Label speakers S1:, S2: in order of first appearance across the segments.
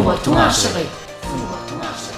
S1: Sungatyň aşygy. Sungatyň aşygy.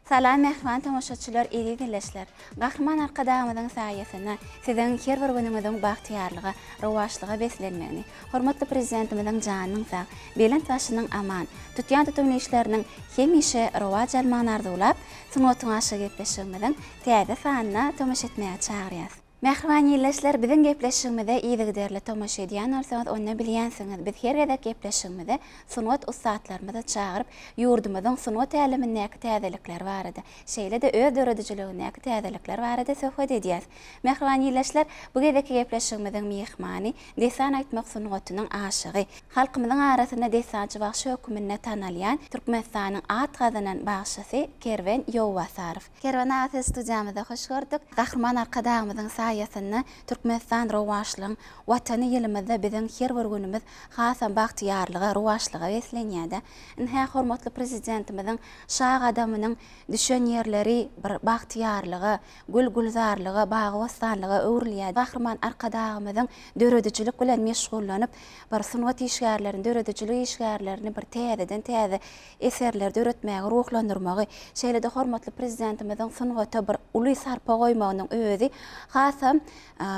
S2: Salam mähriban tomaşaçylar, eziz ildeşler! Gahryman Arkadagymyzyň saýasynda siziň her bir günüňiziň bagtyýarlyga, rowaçlyga beslenmegini, hormatly Prezidentimiziň janynyň sag, belent başynyň aman, tutýan tutumly işleriniň hemişe rowaç almagyny arzuwlap, Sungatyň aşygy gepleşigimiziň täze sanyna tomaşa etmäge çagyrýas. Mähriban ildeşler, biziň gepleşigimize yzygiderli tomaşa edýän bolsaňyz, onda bilýänsiňiz, biz her gezek gepleşigimize sungat ussatlarymyzy çagyryp, ýurdumyzyň sungat älemindäki täzelikler barada, şeýle-de öz döredijiligindäki täzelikler barada söhbet edýäs. Mähriban ildeşler, bu gezekki gepleşigimiziň myhmany dessan aýtmak sungatynyň aşygy, halkymyzyň arasynda dessançy bagşy höküminde tanalýan Türkmenistanyň at gazanan bagşysy Kerwen Ýowbasarow. Kerwen aga sizi studiýamyzda hoş gördük. Gahryman Arkadagymyzyň saýasynda Türkmenistan rowaçlygyň Watany ýylymyzda biziň her bir günümiz hasam bagtyýarlyga, rowaçlyga beslenýär-de. Ynha hormatly Prezidentimiziň şa gadamynyň düşen ýerleri bir bagtyýarlyga, gül-gülzarlyga, bagy-bossanlyga öwrülýär. Gahryman Arkadagymyzyň döredijilik bilen meşgullanyp, bir sungat işgärlerini, döredijilik işgärlerini bir täzeden-täze eserleri döretmäge ruhlandyrmagy, şeýle-de hormatly Prezidentimiziň sungata bir uly sarpa goýmagynyň özi hasam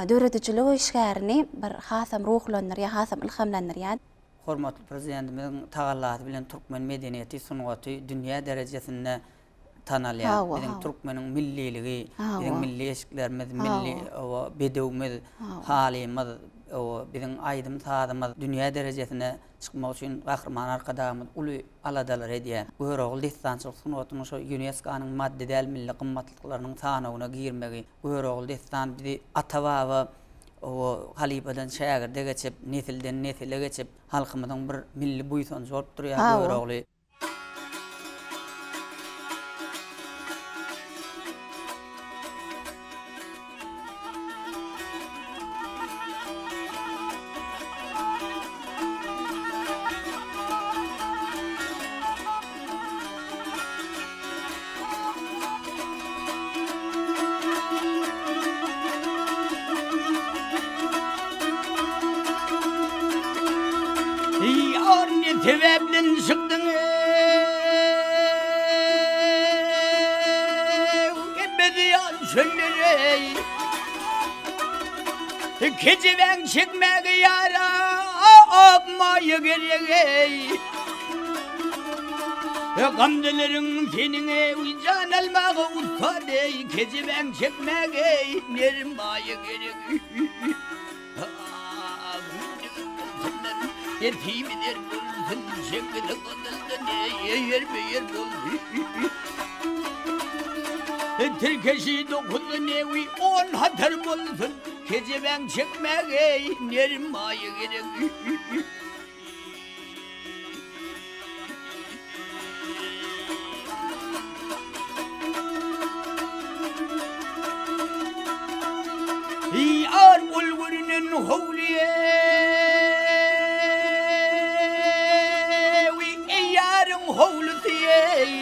S2: döredijilik işgärini bir hasam ruhlandyrýar, hasam ylhamlandyrýar.
S3: Hormatly Prezidentimiziň tagallasy bilen türkmen medeniýeti, sungaty dünýä derejesinde tanalýar. Biziň türkmeniň milliligi, biziň milli eşiklerimiz, milli bedewimiz, halymyz, biziň aýdym-sazymyz dünýä derejesine çykmak üçin Gahryman Arkadagymyz uly aladalar edýär. Görogly dessançylyk sungatynyň şo ÝUNESKO-nyň maddy däl milli gymmatlyklarynyň sanawyna girmegi, Görogly dessan bizi ata-baba halypadan şägirde geçip, nesilden nesile geçip, halkymyzyň bir milli buýsanjy bolup durýar Görogly. Ýar ne sebäpden çykdyň Ebediýan çöllere Kejebäň çekmäge ýara Maýa gerek eý Gamzeleriň seniň eý Jan almaga ussat eý Kejebäň çekmäge Nerim maýa gerek Ýetimi der bolsun Çekgisi gyzyldan eý Ýerbe-ýer bolsun Tirkeşi dokuzdan ewi On hatar bolsun Kejebäň çekmäge Nerim maýa gerek. Ýar ol görünen howly Eý ýaryň howlusy eý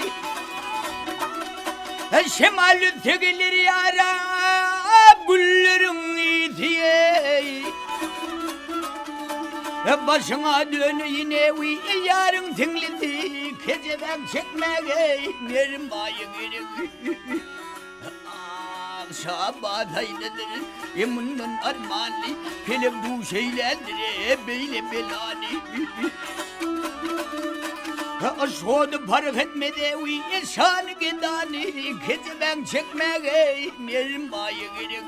S3: Şemal üste gelir ýara gülleriň ysy eý Başyňa döneýin ewi ýaryň siňlisi Kejebäň çekmäge nerim baýy gerek Şabat aýdadyr e mundan armanly Pelek duş eýländir e beýle belany Şody parh etmez ewi e şany gedany Kejebäň çekmäge nerim baýy gerek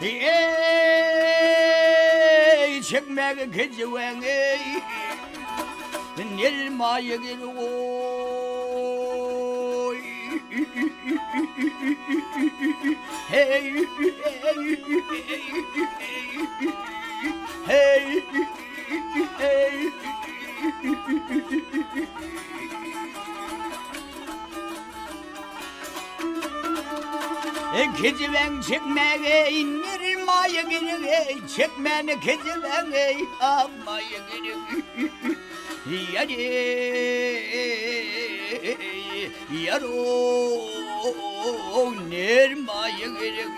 S3: Eý, çekmäge kejebäň eý, Nermaýa gerek oý. Heý, heý, heý. Kejebäň çekmäge nerir maýa gerek eý, çekmäne kejebäň eý, ak maýa gerek. Ýar eý, ýar-ow, ner maýa gerek.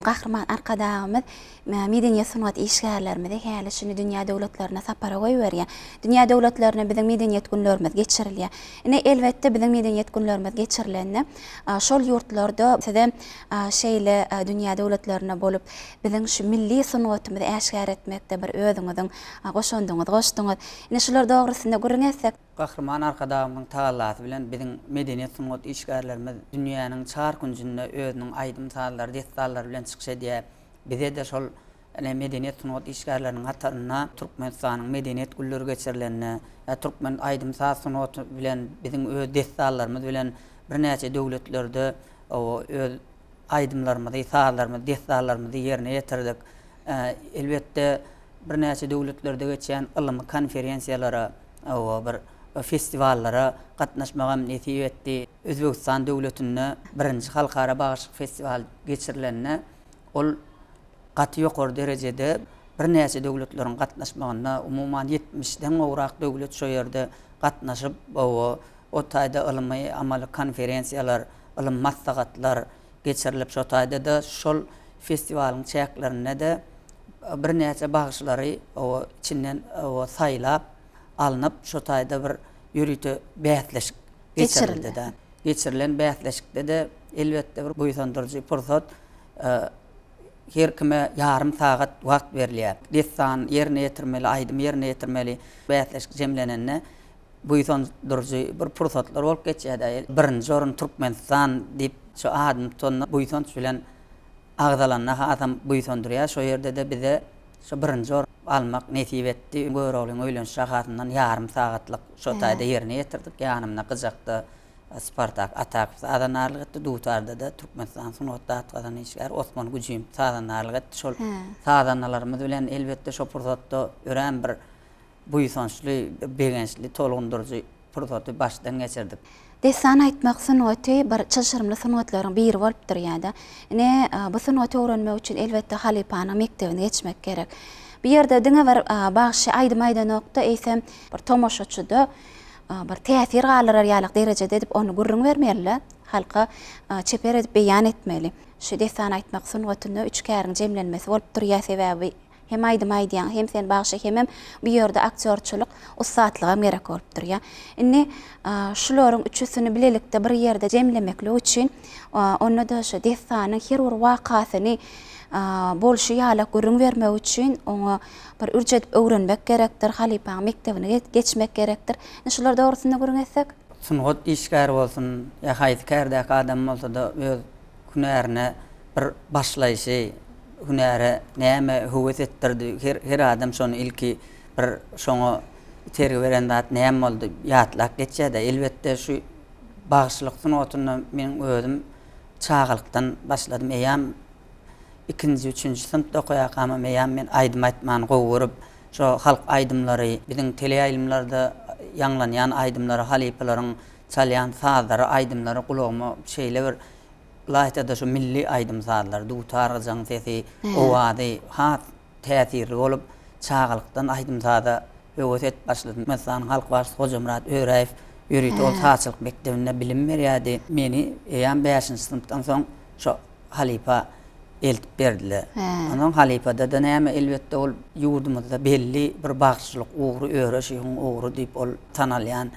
S2: Gahryman Arkadagymyz medeniýet-sungat işgärlerimizi häli-şindi dünýä döwletlerine sapara goýberýär. Dünýä döwletlerinde biziň medeniýet günlerimiz geçirilýär. Ine, elbetde, biziň medeniýet günlerimiz geçirilende, şol ýurtlarda size şeýle dünýä döwletlerinde bolup, biziň şu milli sungatymyzy äşgär etmekde bir özüňiziň goşandyňyzy goşduňyz. Ine, şular dogrusynda gürrüň etsek.
S3: Gahryman Arkadagymyzyň tagallasy bilen biziň medeniýet-sungat işgärlerimiz dünýäniň çar künjünde özüniň aýdym-sazlary, dessanlary bilen çykyş edýär. Bize-de şol ine medeniýet-sungat işgärleriniň hatarynda Türkmenistanyň Medeniýet günleri geçirilende, ýa türkmen aýdym-saz sungaty bilen biziň öz dessanlarymyz bilen birnäçe döwletlerde öz aýdymlarymyzy, sazlarymyzy, dessanlarymyzy ýerine ýetirdik. Elbetde, birnäçe döwletlerde geçýän ylmy konferensiýalara, hawa, bir festiwallara gatnaşmagam nesip etdi. Özbegistan döwletinde birinji halkara bagşylyk festiwaly geçirilende, ol gaty ýokary derejede birnäçe döwletleriň gatnaşmagynda, umuman ýetmişden gowrak döwlet şo ýerde gatnaşyp, hawa, o taýda ylmy amaly konferensiýalar, ylmy maslahatlar geçirilip, şo taýda-da şol festiwalyň çäklerinde-de birnäçe bagşylary oba içinden oba saýlap alnyp, şo taýda bir ýörite bäsleşik geçirildi-de. Geçirilen bäsleşikde-de elbetde bir buýsandyryjy pursat, her kime ýarym sagat wagt berilýär. Dessan ýerine ýetirmeli, aýdym ýerine ýetirmeli. Bäsleşik jemlenende buýsandyryjy bir pursatlar bolup geçýär-de. Birinji orun Türkmenistan diýip şu adyny tutanda buýsanç bilen agzalanda hasam buýsandyrýar. Şo ýerde-de bize şo birinji orun almak nesip etdi. Göroglyň öýleniş şahasyndan ýarym sagatlyk şo taýda ýerine ýetirdik. Ýanymda gyjakda Spartak Atakow sazandarlyk etdi, dutarda-da Türkmenistanyň sungatda at gazanan işgäri Osman Güjüm sazandarlyk etdi. Şol sazandalarymyz bilen elbetde şo pursatda örän bir buýsançly, begençli, tolgundyryjy pursaty başdan geçirdik.
S2: Dessan aýtmak sungaty bir çylşyrymly sungatlaryň biri bolup durýar-da. Ine, bu sungaty öwrenmek üçin, elbetde, halypanyň mekdebini geçmek gerek. Bu ýerde diňe bir bagşy aýdym aýdanok-da, eýsem, bir tomaşaçyda bir täsir galdyrar ýalyk derejede edip ony gürrüň bermeli-de, halka çeper edip beýan etmeli. Şu dessan aýtmak sungatynda üç käriň jemlenmesi bolup durýar, sebäbi Hem aýdym aýdýaň, hem sen bagşy, hemem bu ýerde aktýorçylyk ussatlygam gerek bolup durýar. Indi şularyň üçüsini bilelikde bir ýerde jemlemeklik üçin onda-da şu dessanyň her bir wakasyny bolşy ýalak gürrüň bermek üçin oňa bir ürç edip öwrenmek gerekdir, halypaň mekdebini geçmek gerekdir. Indi şular dogrusynda gürrüň etsek.
S3: Sungat işgäri bolsun ýa haýsy kärdäki adam bolsa-da öz hünärine bir başlaýşy, hünäre näme höwes etdirdi, her her adam şony ilki bir şoňa itergi beren zat näme boldy ýatlap geçýär-de. Elbetde şu bagşylyk sungatynda meniň özüm çagalykdan başladym. Eýýäm ikinji, üçünji synpda okaýarkamam eýýäm men aýdym aýtmany gowy görüp, şo halk aýdymlary, biziň teleýaýlymlarda ýaňlanýan aýdymlary, halypalaryň çalýan sazlary, aýdymlary gulagyma şeýle bir ylaýta-da şu milli aýdym-sazlar, dutar-gyjagyň sesi, owazy has täsirli bolup, çagalykdan aýdym-saza höwes edip başladym. Türkmenistanyň halk bagşysy Hojamyrat Öräýew ýörite ol sazçylyk mekdebinde bilim berýärdi. Meni eýýäm bäşinji synpdan soň şo halypa eltip berdiler. Onsoň halypada-da näme, elbetde ol ýurdumyzda belli bir bagşyçylyk ugry, Öre şyhyň ugry diýip ol tanalýan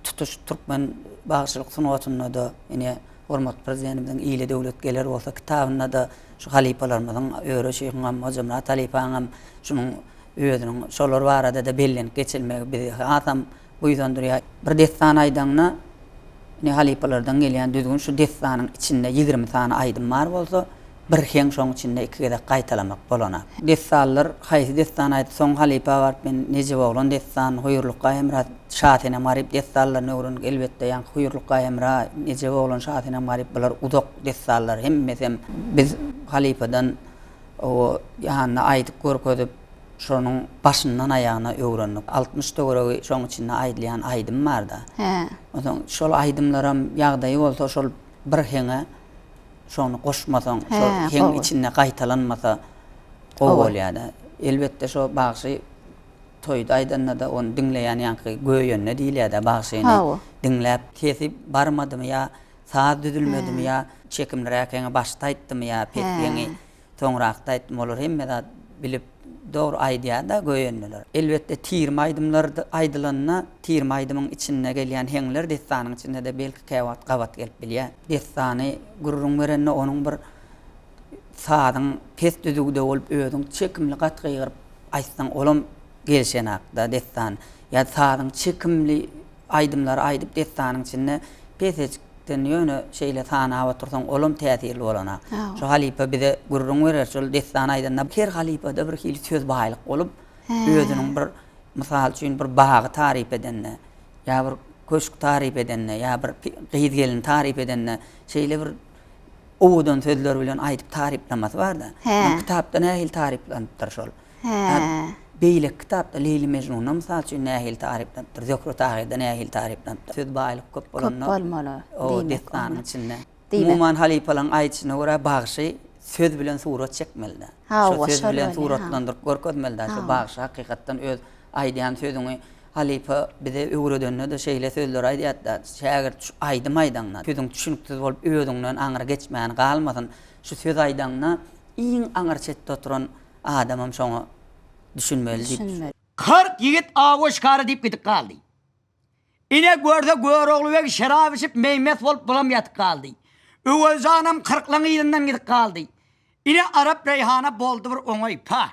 S3: Tutuş türkmen bagşylyk sungatynda-da, ine, hormatly Prezidentimiziň Ile döwlet geler bolsa kitabynda-da şu halypalarymyzyň, Öre şyhyňam, Hojamyrat halypaňam şunuň özüniň şolar barada-da bellenip geçilmegi bizi hasam buýsandyrýar. Bir dessan aýdaňda, ine, halypalardan gelýän düzgün şu dessanyň içinde 20 sany aýdym bar bolsa, Bir heň şoň içinde iki gezek gaýtalamak bolana. Dessanlar haýsy dessan aýt soň halypa baryp men Nejeboglan dessanyny Huýrlukga Hemra Şasenem Garyp dessanlaryny öwrendik elbetde ýaňky Huýrlukga Hemra Nejeboglan Şasenem Garyp bular uzak dessanlar hemmesem biz halypadan o ýanynda aýdyp görkezip şonuň başyndan aýagyna öwrendik 60 töweregi şoň içinde aýdylýan aýdym barda.
S2: Hä.
S3: Onsoň şol aýdymlaram ýagdaýy bolsa şol bir heňe Şony goşmasaň, şo heň içinde gaýtalanmasa gowy bolýar-da. Elbetde şo bagşy toýda aýdanda-da ony diňleýän ýaňky göýende diýilýär-dä bagşyny diňläp sesi barmadymy ýa saz düzülmedimi ýa. çekimliräk heňi başda aýtdymy ýa pes heňi soňrakda aýtdymy olar hemme zat bilip dogry aýdýar-da göýendeler. Elbetde tirme aýdymlar aýdylanda tirme aýdymyň içinde gelýän heňler dessanyň içinde-de belki käwagt gabat gelip bilýär. Dessany gürrüň berende onuň bir sazyň pes düzüwde bolup özüň çekimli gaty gygyryp aýtsaň olam gelşenakda dessan ýa sazyň çekimli aýdymlary aýdyp dessanyň içinde pesejikden ýöne şeýle sanap otursaň olam täsirli bolanak. Şu halypa bize gürrüň berer şol dessan aýdanda her halypada bir hili söz baýlyk bolup özüniň bir mysal üçin bir bagy taryp edende ýa bir köşk taryp edende ýa bir gyz gelin taryp edende şeýle bir owadan sözler bilen aýdyp taryplamasy barda. Hä. Kitapda nähili taryplanypdyr şol? Hä. Beýleki kitapda Leýli Mejnunda mysal üçin nähili taryplanypdyr? Zöhre Tahyrda nähili taryplanypdyr? Söz baýlyk köp bolanda.
S2: Köp bolmaly.
S3: O dessanyň içinde. Umuman halypalaryň aýdyşyna görä bagşy söz bilen surat çekmeli-dä. Şo söz bilen suratlandyryp görkezmeli-dä. Şo bagşy hakykatdan öz aýdýan sözüňi Halypa bize öwredende-de şeýle sözleri aýdýardy-da, Şägirt, şu aýdym aýdaňda, sözüň düşüniksiz bolup özüňden aňry geçmäni galmasyn. Şu söz aýdaňda iň aňry çetde oturan adamam şoňa düşünmeli diýip.
S4: 40 ýigit awa şikara diýip gidip galdy. Ine görse Görogly beg şerap içip meý-mes bolup bulam ýatyp galdy. Öwezjanam kyrklaň yzyndan gidip galdy. Ine Arap Reýhana boldy bir oňaý, pah!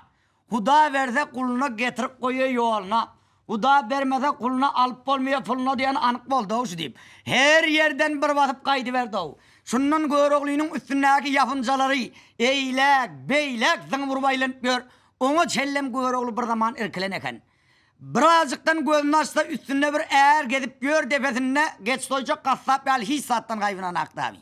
S4: Huda berse guluna getirip goýa ýoluna, Huda bermese guluna alyp bolmaýa puluna diýeni anyk boldy-ow şu diýip. Her ýerden bir basyp gaýdyberdi-ow. Şundan Göroglynyň üstündäki ýapynjalary eýläk, beýläk zyňyp urup aýlanyp ýör. Oňa çenlem Görogly bir zaman irkilen eken. Birazjykdan gözüni açsa üstünde bir är gezip ýör depesinde geç soýjak gassap ýaly hiç zatdan gaýbynanak dagy.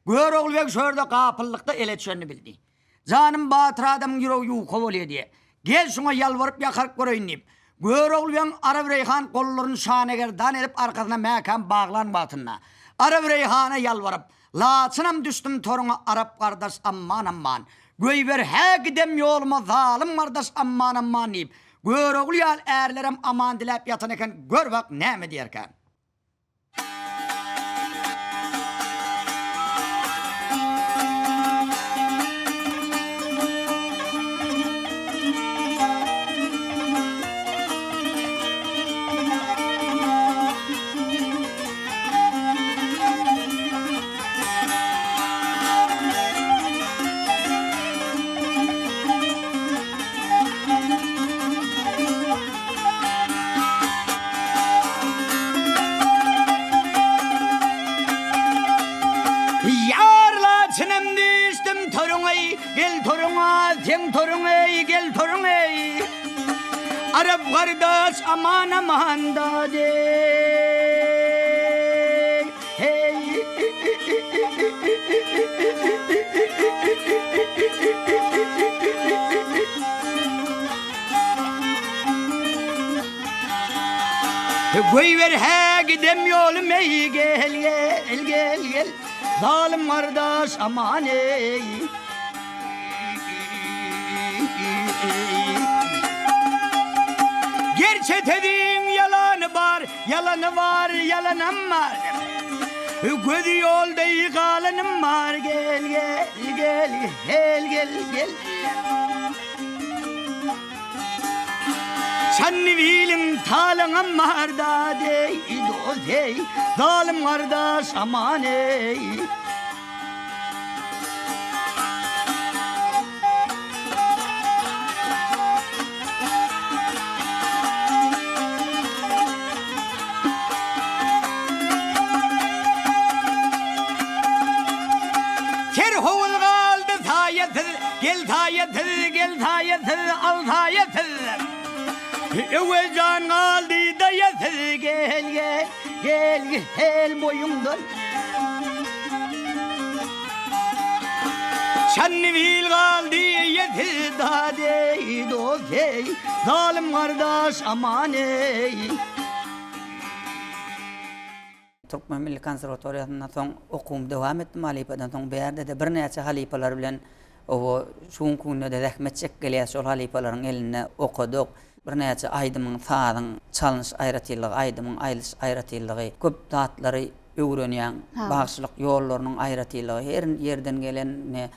S4: Görogly beg şu ýerde gapyllykda ele düşenini bildi. Janym batyr adamyň ýüregi ýuka bolýa diýe. Gel şuňa ýalbaryp ýakaryp göreýin diýip, Görogly begiň Arabreýhan gollaryny şanegerdan edip arkasyna mäkäm baglan wagtynda, Arabreýhana ýalbaryp, Laçynam düşdüm toruňa Arap gardaş amman-amman, göýber hä gidem ýoluma zalym gardaş amman-amman diýip, Görogly ýaly ärlerem aman diläp ýatan eken, gör bak näme diýerkä. Ýar laçynym düşdüm toruňa-eý, gel toruňa, seň toruň-eý, gel toruň-eý. Arap gardaş aman aman dady. Goýber hä gidem ýolum eý gel gel gel gel Zalym gardaş aman eý Gerçe teziň ýalany bar Ýalany bar ýalanam bar Gözi ýolda galanym bar gel gel gel gel gel gel Çandybiliň talaňam bar da deý dost eý Zalym gardaş aman eý. Kerhowuz galdy saýasyz, gel saýasyz, gel saýasyz, al saýasyz. Öwezjan galdy daýasyz, gel, gel, gel, gel boýuňdan. Çandybil galdy eýesiz, dad-eý, dost-eý, zalym gardaş aman-eý.
S3: Türkmen milli konserwatoriýasyndan soň okuwymy dowam etdim halypadan soň bu ýerde-de birnäçe halypalar bilen oba şu günki günde-de zähmet çekip gelýäs şol halypalaryň elinde okadyk. Birnäçe aýdymyň sazyň çalnyş aýratynlygy aýdymyň aýdylyş aýratynlygy köp zatlary. öwrenýäň. Bagşylyk ýollarynyň aýratynlygy her ýerden gelen ine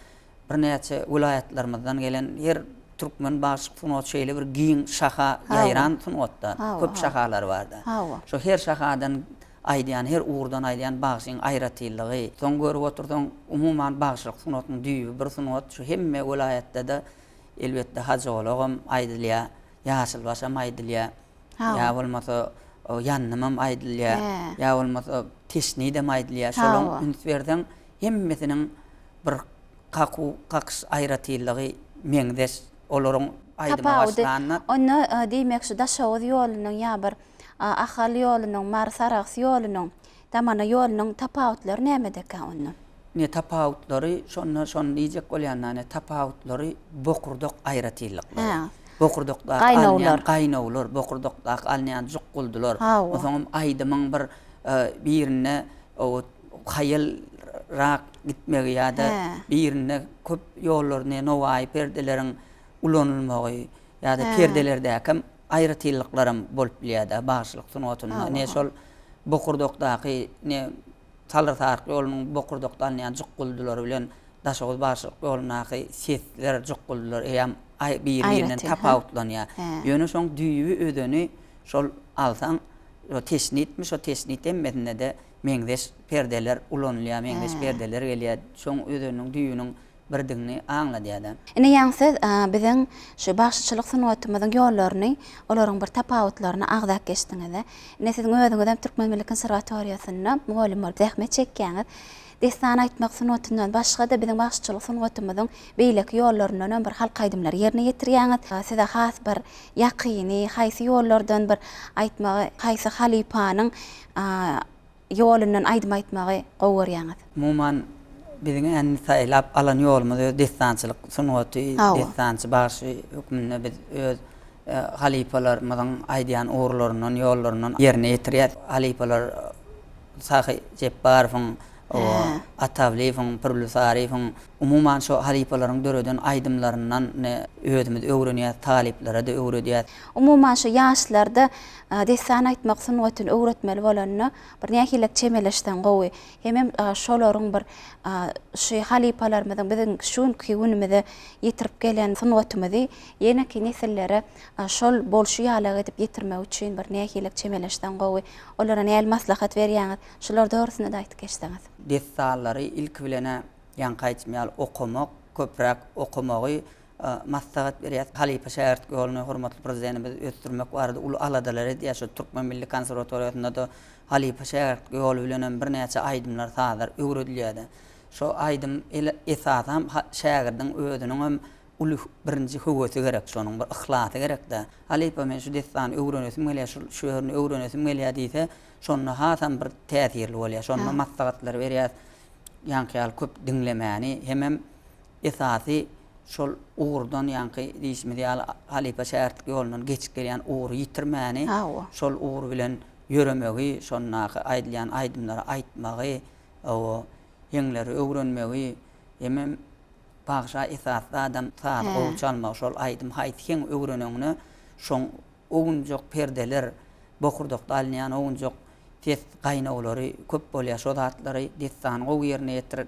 S3: birnäçe welaýatlarymyzdan gelen her türkmen bagşylyk sungaty şeýle bir giň şaha ýaýran sungatda. Köp şahalary barda. Şo her şahadan aýdýan, her ugurdan aýdýan bagşyň aýratynlygy. Soň görüp otursaň umuman bagşylyk sungatynyň düýbi bir sungat. Şu hemme welaýatda-da elbetde Hajygolagam aýdylýar. Ýaşylbaşam aýdylýar. Ýa bolmasa ýandymam aýdylýar. Ýa bolmasa teşnidem aýdylýar. Şolaň üns berseň hemmesiniň bir kakuw, kakyş aýratynlygy meňzeş. Olaryň aýdyma başlanda.
S2: Onda diýmek şu Daşoguz ýolunyň ýa bir Ahal ýolunyň, Mary-Sarahs ýolunyň, Damana ýolunyň tapawutlary nämedekä onda?
S3: Ne tapawutlary şonda şony diýjek bolýan ne tapawutlary bokurdak aýratynlyklary. Bokurdakdaky alynýan gaýnawlar, bokurdakdaky alynýan jukguldylar. Onsoňam aýdymyň bir birinde haýalrak gitmegi ýa-da birinde köp ýollar ne nowaýy perdeleriň ulanylmagy ýa-da perdelerdäkem aýratynlyklaram bolup bilýär-de bagşylyk sungatynda. Ne şol bokurdakdaky ne Salyr-Saryk ýolunyň bokurdakda alynýan jukguldylary bilen Daşoguz bagşylyk ýolundaky sesler, jukguldylar eýýäm biri-birinden tapawutlanýar. Ýöne şoň düýbi özeni şol alsaň, şo teşnitmi, şo teşnit hemmesinde-de meňzeş perdeler ulanylýar, meňzeş perdeler gelýär. Şoň özeniniň düýbüniň birdigini aňladýar-da.
S2: Ine ýaňy siz biziň şu bagşyçylyk sungatymyzyň ýollaryny, olaryň bir tapawutlaryny agzap geçdiňiz. Ine siziň özüňizem Türkmen milli konserwatoriýasynda mugallym bolup zähmet çekýäňiz. Dessan aýtmak sungatyndan başga-da biziň bagşyçylyk sungatymyzyň beýleki ýollaryndanam bir halk aýdymlary ýerine ýetirýäňiz. Size has bir ýakyny, haýsy ýollardan bir aýtmagy, haýsy halypanyň ýolundan aýdym aýtmagy gowy görýäňiz?
S3: Umuman, biziň indi saýlap alan ýolumyz öz dessançylyk sungaty, dessançy bagşy hökmünde biz öz halypalarymyzyň aýdýan ugurlaryndan, ýollaryndan ýerine ýetirýäs. Halypalar Sahy Jepbarowyň, Ata Ablyýewiň, Pürli Saryýewiň, umuman şo halypalaryň döreden aýdymlaryndan özümiz öwrenýäs, talyplara-da öwredýäs.
S2: Umuman şu ýaşlarda dessan aýtmak sungatyny öwretmeli bolanda bir nähilek çemeleşseň gowy. Hemem şolaryň bir şu halypalarymyzyň biziň şu günki günümize ýetirip gelen sungatymyzy ýeneki nesillere şol bolşy ýalak edip ýetirmek üçin bir nähilek çemeleşseň gowy. Olara nähili maslahat berýäňiz? Şular dogrusynda-da aýtyp geçseňiz.
S3: Dessanlary ilki bilen-ä ýaňky aýtym ýaly okamak, köpräk okamagy maslahat berýär. Halypa-şägirt ýoluny hormatly Prezidentimiz ösdürmek barada uly aladalar edýär. Şu Türkmen milli konserwatoriýasynda-da halypa-şägirt ýoly bilen hem birnäçe aýdymlar, sazlar öwredilýär-de. Şo aýdym esasam şägirdiň özüniň hem uly birinji höwesi gerek, şonuň bir yhlasy gerek-de. Halypa men şu dessany öwrenesim gelýär, şu şu ýerini öwrenesim gelýär diýse, şonda hasam bir täsirli bolýar. Şonda maslahatlar berýäs. Ýaňky ýaly köp diňlemäni hemem Esasy şol ugurdan ýaňky diýşimiz ýaly halypa-şägirtlik ýolundan geçip gelýän ugry ýitirmäni, şol ugur bilen ýöremegi, şondaky aýdylýan aýdymlary aýtmagy, hawa, heňleri öwrenmegi, hemem bagşa esasy zadam sazy gowy çalmagy, şol aýdym haýsy heňi öwreneňde şoň owunjak perdeler, bokurdakda alynýan owunjak ses gaýnawlary köp bolýar. Şo zatlary dessany gowy ýerine ýetirip,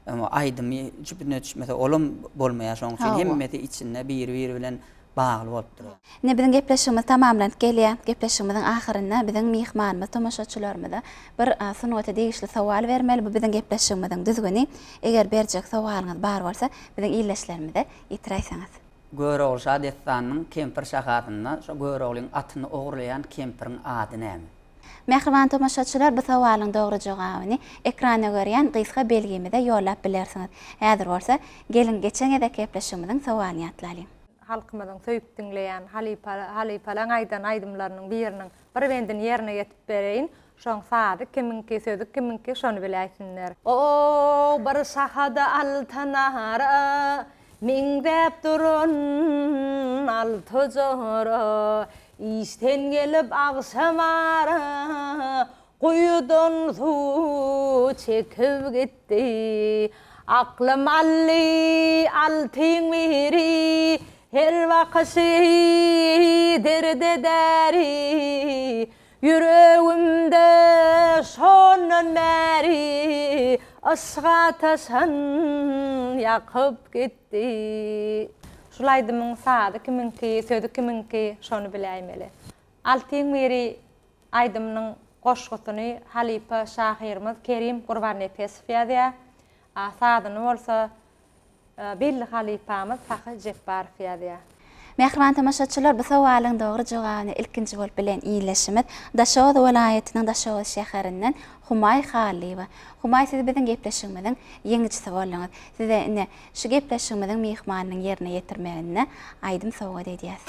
S3: aýdymy jübüne düşmese olam bolmaýar. Şonuň üçin hemmesi içinde biri-biri bilen bagly bolup durýar.
S2: Indi biziň gepleşigimiz tamamlanyp gelýär. Gepleşigimiziň ahyrynda biziň myhmanymyz tomaşaçylarymyza bir sungata degişli sowal bermeli. Bu biziň gepleşigimiziň düzgüni. Eger berjek sowalyňyz bar bolsa, biziň ildeşlerimize ýetiräýseňiz.
S3: Görogly şa dessanynyň Kempir şahasynda şo Göroglyň atyny ogurlaýan kempiriň ady näme?
S2: Mähriban tomaşaçylar bu sowalyň dogry jogabyny ekranda görýän gysga belgimize ýollap bilersiňiz. Häzir bolsa, geliň geçen gezek gepleşigimiziň sowalyny ýatlalyň.
S5: Halkymyzyň söýüp diňleýän halypa halypalaň aýdan aýdymlarynyň biriniň bir bendini ýerine ýetip bereýin. Şoň sazy kimiňki, sözi kimiňki şony biläýsinler. O bir şahada altyn ara, Meňzäp duran alty jora, Işden gelip agşam ara, Guýudan suw çekip gitdi. Aklym aldy altyň biri, Her bakyşy derde däri. Ýüregimde şondan bäri yşk ataşyn ýakyp gitdi. Şul aýdymyň sazy kimiňki, sözi kimiňki, şony biläýmeli. Altyň biri aýdymynyň goşgusyny halypa şahyrymyz Kerim Gurbannepesow ýazýar. A sazyny bolsa Belli halypamyz Sahy Jepbarow ýazýar.
S2: Mähriban tomaşaçylar bu sowalyň dogry jogabyny ilkinji bolup bilen ildeşimiz Daşoguz welaýatynyň Daşoguz şäherinden Humaý Hallyýewa. Humaý siz biziň gepleşigimiziň ýeňijisi bolduňyz. Size ine şu gepleşigimiziň myhmanynyň ýerine ýetirmeginde aýdym sowgat edýäs.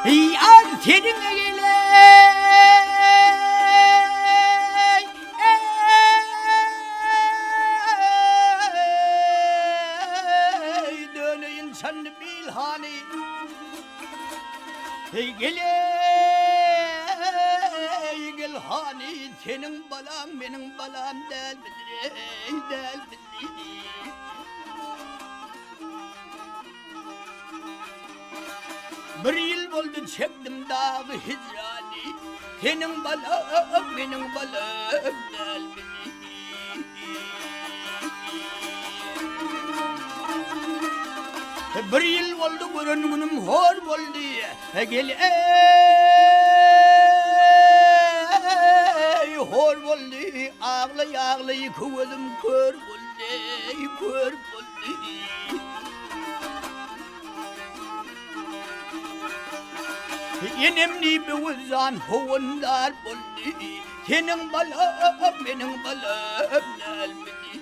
S4: Ýar seniň eýleý Eý döneýin çandy bilhany Eý gel eý gel hany seniň balam meniň balam dälmidir eý dälmidir Bir ýyl boldy çekdim dagy hijrany Seniň balam meniň balam dälmidi Bir ýyl boldy gören günüm hor boldy Gel eý hor boldy Aglaý aglaý iki gözüm kör boldy kör boldy Enem diýip Öwezjan howandar boldy Seniň balam meniň balam dälmidi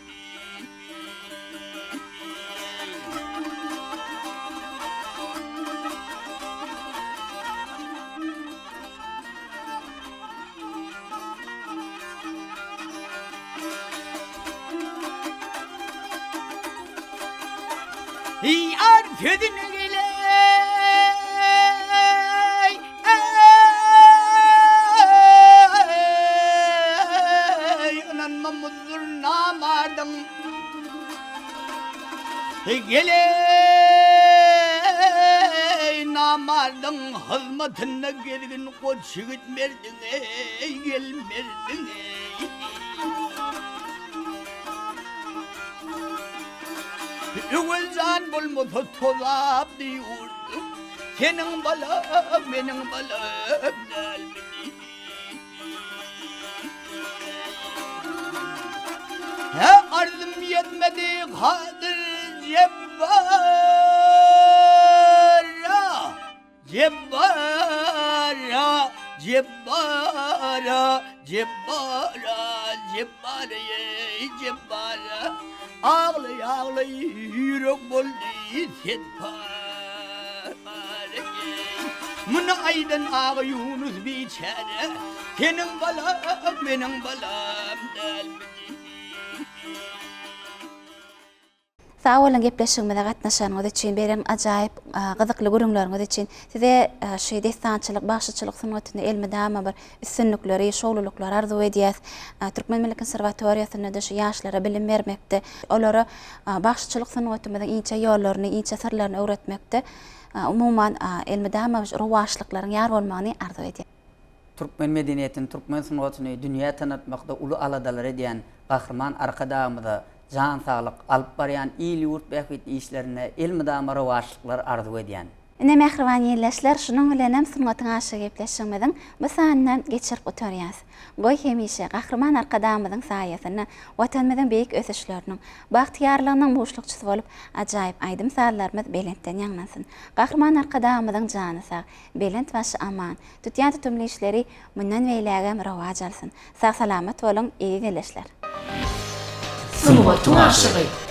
S4: Ýar sözüne geleý, eý, ynanma muzdur namardyň. Geleý, namardyň hyzmatynda gezgin goç ýigit merdiň, eý, gel merdiň, eý. Öwezjan bolmasa tozapdy ýurdum, Seniň balam, meniň balam dälmidi? Hä, arzym ýetmedi Kadyr Jepbara, Jebbara, Jebbara, Jebbara, Jebbara, eý, Jebbara. Aglaý-aglaý ýürek boldy sen pare, eý. Muny aýdan Agaýunus biçäre, Seniň balam, meniň balam dälmidi?
S2: Sag boluň gepleşigimize gatnaşanyňyz üçin, beren ajaýyp gyzykly gürrüňleriňiz üçin. Size şu dessançylyk, bagşyçylyk sungatynda elmydama bir üstünlikleri, şowlulyklary arzuw edýäs. Türkmen milli konserwatoriýasynda-da şu ýaşlara bilim bermekde, olara bagşyçylyk sungatymyzyň inçe ýollaryny, inçe syrlaryny öwretmekde umuman elmydama rowaçlyklaryň ýar bolmagyny arzuw edýäs.
S3: Türkmen medeniýetini, türkmen sungatyny dünýä tanatmakda uly aladalar edýän Gahryman Arkadagymyza jan saglyk, alyp barýan il-ýurt bähbitli işlerinde elmydama rowaçlyklar arzuw edýän.
S2: Ine, mähriban ildeşler, şunuň bilenem Sungatyň aşygy gepleşigimiziň bu sanyny geçirip gutarýas. Goý, hemişe Gahryman Arkadagymyzyň saýasynda Watanymyzyň beýik ösüşleriniň, bagtyýarlygynyň buşlukçysy bolup, ajaýyp aýdym-sazlarymyz belentden ýaňlansyn! Gahryman Arkadagymyzyň jany sag, belent başy aman, tutýan tutumly işleri mundan beýlägem rowaç alsyn! Sag-salamat boluň, eziz ildeşler!
S1: Sungatyň aşygy.